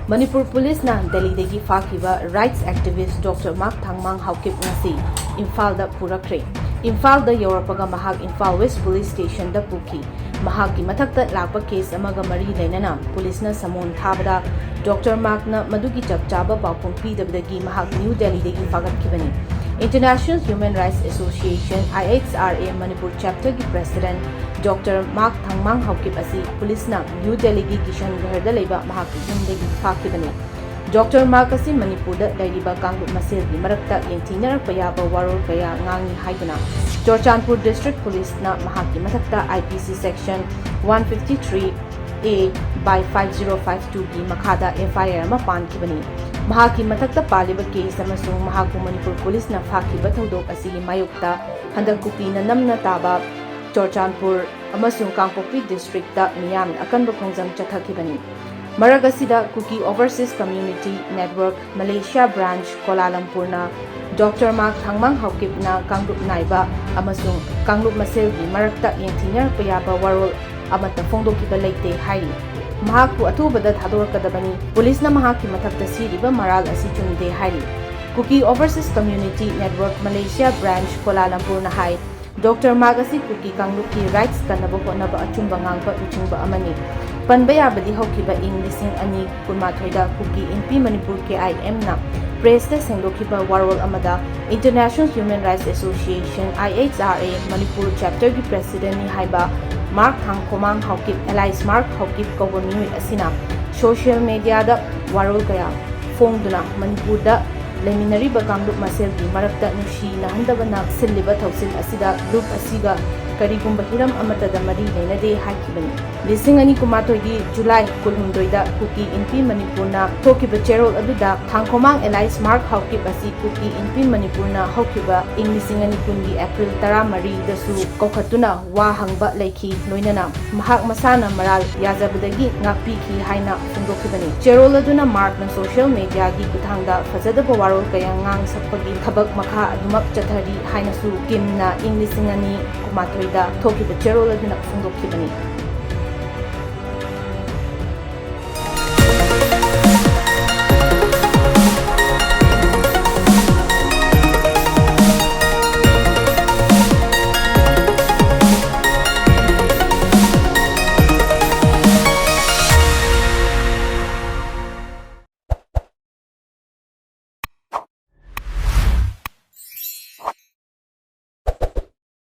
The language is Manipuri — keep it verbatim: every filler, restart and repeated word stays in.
ꯃꯅꯤꯄꯨꯔ ꯄꯨꯂꯤꯁꯅ ꯗꯦꯜꯂꯤꯗꯒꯤ ꯐꯥꯈꯤꯕ rights activist Doctor Mark Thangmang Haokip ꯉꯁꯤ ꯏꯝꯐꯥꯜꯗ ꯄꯨꯔꯛꯈ꯭ꯔꯦ꯫ ꯏꯝꯐꯥꯜꯗ ꯌꯧꯔꯛꯄꯒ ꯃꯍꯥꯛ ꯏꯝꯐꯥꯜ West Police Stationꯗ ꯄꯨꯈꯤ꯫ ꯃꯍꯥꯛꯀꯤ ꯃꯊꯛꯇ ꯂꯥꯛꯄ case ꯑꯃꯒ ꯃꯔꯤ ꯂꯩꯅꯅ ꯄꯨꯂꯤꯁꯅ summon ꯊꯥꯕꯗ Doctor Markꯅ ꯃꯗꯨꯒꯤ ꯆꯞ ꯆꯥꯕ ꯄꯥꯎꯈꯨꯝ ꯄꯤꯗꯕꯗꯒꯤ ꯃꯍꯥꯛ ꯅ꯭ꯌꯨ ꯗꯦꯜꯂꯤꯗꯒꯤ ꯐꯥꯒꯠꯈꯤꯕꯅꯤ꯫ International Human Rights Association, I H R A, Manipur chapterꯒꯤ president Doctor Mark Thangmang Haokip ꯑꯁꯤ ꯄꯨꯂꯤꯁꯅ ꯅ꯭ꯌꯨ ꯗꯦꯜꯂꯤꯒꯤ ꯀꯤꯁꯟꯒꯔꯗ ꯂꯩꯕ ꯃꯍꯥꯛꯀꯤ ꯌꯨꯝꯗꯒꯤ ꯐꯥꯈꯤꯕꯅꯤ꯫ Doctor Mark ꯑꯁꯤ ꯃꯅꯤꯄꯨꯔꯗ ꯂꯩꯔꯤꯕ ꯀꯥꯡꯂꯨꯞ ꯃꯁꯦꯜꯒꯤ ꯃꯔꯛꯇ ꯌꯦꯡꯊꯤꯅꯔꯛꯄ ꯌꯥꯕ ꯋꯥꯔꯣꯜ ꯀꯌꯥ ꯉꯥꯡꯏ ꯍꯥꯏꯗꯨꯅ ꯆꯨꯔꯆꯥꯟꯄꯨꯔ district ꯄꯨꯂꯤꯁꯅ ꯃꯍꯥꯛꯀꯤ ꯃꯊꯛꯇ I P C section one fifty three A by five zero five twoꯒꯤ ꯃꯈꯥꯗ F I R ꯑꯃ ꯄꯥꯟꯈꯤꯕꯅꯤ꯫ ꯃꯍꯥꯛꯀꯤ ꯃꯊꯛꯇ ꯄꯥꯜꯂꯤꯕ case ꯑꯃꯁꯨꯡ ꯃꯍꯥꯛꯄꯨ ꯃꯅꯤꯄꯨꯔ ꯄꯨꯂꯤꯁꯅ ꯐꯥꯈꯤꯕ ꯊꯧꯗꯣꯛ ꯑꯁꯤꯒꯤ ꯃꯥꯌꯣꯛꯇ ꯍꯟꯗꯛ ꯀꯨꯀꯤꯅ ꯅꯝꯅ ꯇꯥꯕ ꯆꯨꯔꯆꯥꯟꯄꯨꯔ ꯑꯃꯁꯨꯡ ꯀꯥꯡꯄꯣꯛꯄꯤ districtꯇ ꯃꯤꯌꯥꯝꯅ ꯑꯀꯟꯕ ꯈꯣꯡꯖꯪ ꯆꯠꯊꯈꯤꯕꯅꯤ꯫ ꯃꯔꯛ ꯑꯁꯤꯗ Kuki Overseas Community Network Malaysia Branch Kuala Lumpurꯅ Doctor Mark Thangmang Haokipꯅ ꯀꯥꯡꯂꯨꯞ ꯅꯥꯏꯕ ꯑꯃꯁꯨꯡ ꯀꯥꯡꯂꯨꯞ ꯃꯁꯦꯜꯒꯤ ꯃꯔꯛꯇ ꯌꯦꯡꯊꯤꯅꯔꯛꯄ ꯌꯥꯕ ꯋꯥꯔꯣꯜ ꯑꯃꯠꯇ ꯐꯣꯡꯗꯣꯛꯈꯤꯕ ꯂꯩꯇꯦ ꯍꯥꯏꯔꯤ꯫ ꯃꯍꯥꯛꯄꯨ ꯑꯊꯨꯕꯗ ꯊꯥꯗꯣꯔꯛꯀꯗꯕꯅꯤ꯫ ꯄꯨꯂꯤꯁꯅ ꯃꯍꯥꯛꯀꯤ ꯃꯊꯛꯇ ꯁꯤꯔꯤꯕ ꯃꯔꯥꯜ ꯑꯁꯤ ꯆꯨꯝꯗꯦ ꯍꯥꯏꯔꯤ꯫ Kuki Overseas Community Network Malaysia Branch Kuala Lumpurꯅ ꯍꯥꯏ, Doctor Mark ꯑꯁꯤ ꯀꯨꯀꯤ ꯀꯥꯡꯂꯨꯞꯀꯤ rights ꯀꯟꯅꯕ ꯍꯣꯠꯅꯕ ꯑꯆꯨꯝꯕ ꯉꯥꯡꯕ ꯂꯨꯆꯤꯡꯕ ꯑꯃꯅꯤ꯫ ꯄꯟꯕ ꯌꯥꯕꯗꯤ ꯍꯧꯈꯤꯕ ꯏꯪ ꯂꯤꯁꯤꯡ ꯑꯅꯤ ꯀꯨꯟꯃꯥꯊꯣꯏꯗ ꯀꯨꯀꯤ ꯏꯟꯄꯤ ꯃꯅꯤꯄꯨꯔ K I Mꯅ pressꯇ ꯁꯦꯡꯗꯣꯛꯈꯤꯕ ꯋꯥꯔꯣꯜ ꯑꯃꯗ International Human Rights Association, I H R A, Manipur chapterꯒꯤ presidentꯅꯤ ꯍꯥꯏꯕ Mark Thangkhomang Haokip alias Mark Haokip ꯀꯧꯕ ꯃꯤꯑꯣꯏ ꯑꯁꯤꯅ social mediaꯗ ꯋꯥꯔꯣꯜ ꯀꯌꯥ ꯐꯣꯡꯗꯨꯅ ꯃꯅꯤꯄꯨꯔꯗ ꯂꯩꯃꯤꯟꯅꯔꯤꯕ ꯀꯥꯡꯂꯨꯞ ꯃꯁꯦꯜꯒꯤ ꯃꯔꯛꯇ ꯅꯨꯡꯁꯤꯅꯍꯟꯗꯕꯅ ꯁꯤꯜꯂꯤꯕ ꯊꯧꯁꯤꯜ ꯑꯁꯤꯗ group ꯑꯁꯤꯒ ꯀꯔꯤꯒꯨꯝꯕ ꯍꯤꯔꯝ ꯑꯃꯠꯇꯗ ꯃꯔꯤ ꯂꯩꯅꯗꯦ ꯍꯥꯏꯈꯤꯕꯅꯤ꯫ ꯂꯤꯁꯤꯡ ꯑꯅꯤ ꯀꯨꯟꯃꯥꯊꯣꯏꯒꯤ ꯖꯨꯂꯥꯏ ꯀꯨꯟꯍꯨꯝꯗꯣꯏꯗ ꯀꯨꯀꯤ ꯏꯟꯄꯤ ꯃꯅꯤꯄꯨꯔꯅ ꯊꯣꯛꯈꯤꯕ ꯆꯦꯔꯣꯜ ꯑꯗꯨꯗ ꯊꯥꯡꯈꯣꯃꯥꯡ alias Mark Haokip ꯑꯁꯤ ꯀꯨꯀꯤ ꯏꯟꯄꯤ ꯃꯅꯤꯄꯨꯔꯅ ꯍꯧꯈꯤꯕ ꯏꯪ ꯂꯤꯁꯤꯡ ꯑꯅꯤ ꯀꯨꯟꯒꯤ April ꯇꯔꯥꯃꯔꯤꯗꯁꯨ ꯀꯧꯈꯠꯇꯨꯅ ꯋꯥ ꯍꯪꯕ ꯂꯩꯈꯤ꯫ ꯂꯣꯏꯅꯅ ꯃꯍꯥꯛ ꯃꯁꯥꯅ ꯃꯔꯥꯜ ꯌꯥꯖꯕꯗꯒꯤ ꯉꯥꯛꯄꯤꯈꯤ ꯍꯥꯏꯅ ꯐꯣꯡꯗꯣꯛꯈꯤꯕꯅꯤ꯫ ꯆꯦꯔꯣꯜ ꯑꯗꯨꯅ Markꯅ social mediaꯒꯤ ꯈꯨꯠꯊꯥꯡꯗ ꯐꯖꯗꯕ ꯋꯥꯔꯣꯜ ꯀꯌꯥ ꯉꯥꯡ ꯁꯛꯄꯒꯤ ꯊꯕꯛ ꯃꯈꯥ ꯑꯗꯨꯃꯛ ꯆꯠꯊꯔꯤ ꯍꯥꯏꯅꯁꯨ ꯀꯤꯝꯅ ꯏꯪ ꯂꯤꯁꯤꯡ ꯑꯅꯤ ꯀꯨꯟꯃꯥꯊꯣꯏꯗ ꯊꯣꯛꯈꯤꯕ ꯆꯦꯔꯣꯜ ꯑꯗꯨꯅ ꯐꯣꯡꯗꯣꯛꯈꯤꯕꯅꯤ꯫